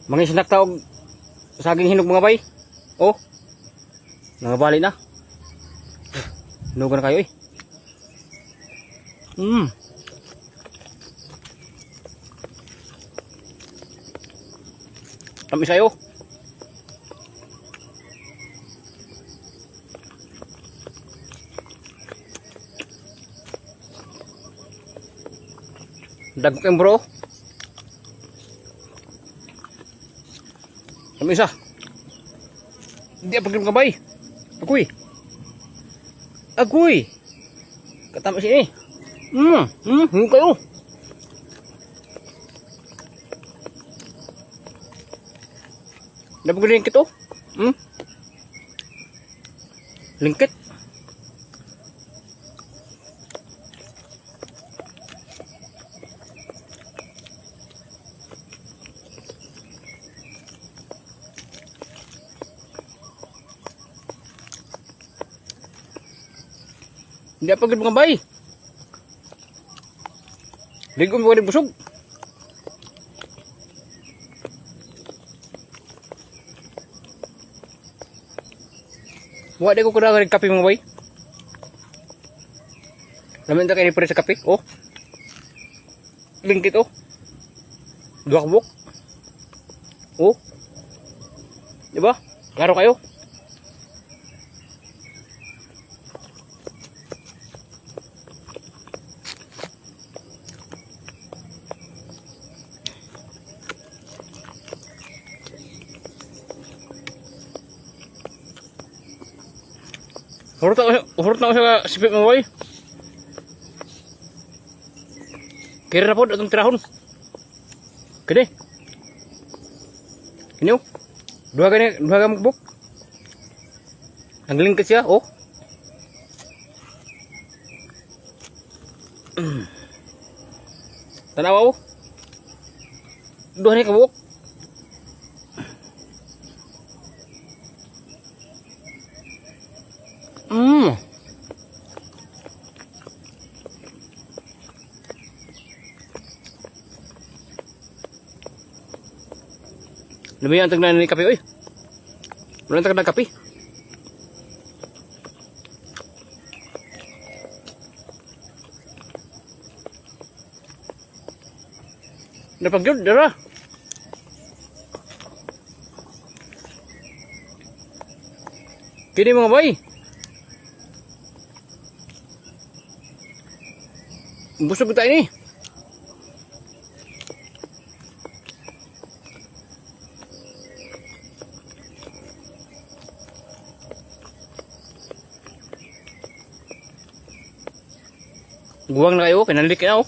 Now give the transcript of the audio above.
Mga snack ta og saging hinog, mga bay. Oh. Nangabali na. Hinugan na kayo eh. Tamis kayo. Dagok yung bro. Tamis ah. Hindi pa pag kabay. Agoy. Agoy. Katamis ini. Hinog kayo. Dapat ko lingkit oh. Lingkit. Hindi pa gid, mga bay. Ligo mo rin busog. Wa di ko kudagan kape, mga bay. Lamin ta kay ni pre sa kape. Oh. Lingkit oh. Duha ka buok. Oh. Di ba? Klaro kayo. Hurot na ako sa sipit mo, boy. Kira na po atong tirahon. Kini. Kini oh. Duha gani, duha ka magbuk. Ang lingkit siya, oh. Tanawa oh. Duha ni kabuok. Lumiyan ang tagnan ni kape, oy. Wala ang tagnan kape. Napagyod, dara. Kini, mga bay. Busog tayo ni. Guwang na kayo, kinalik na oh.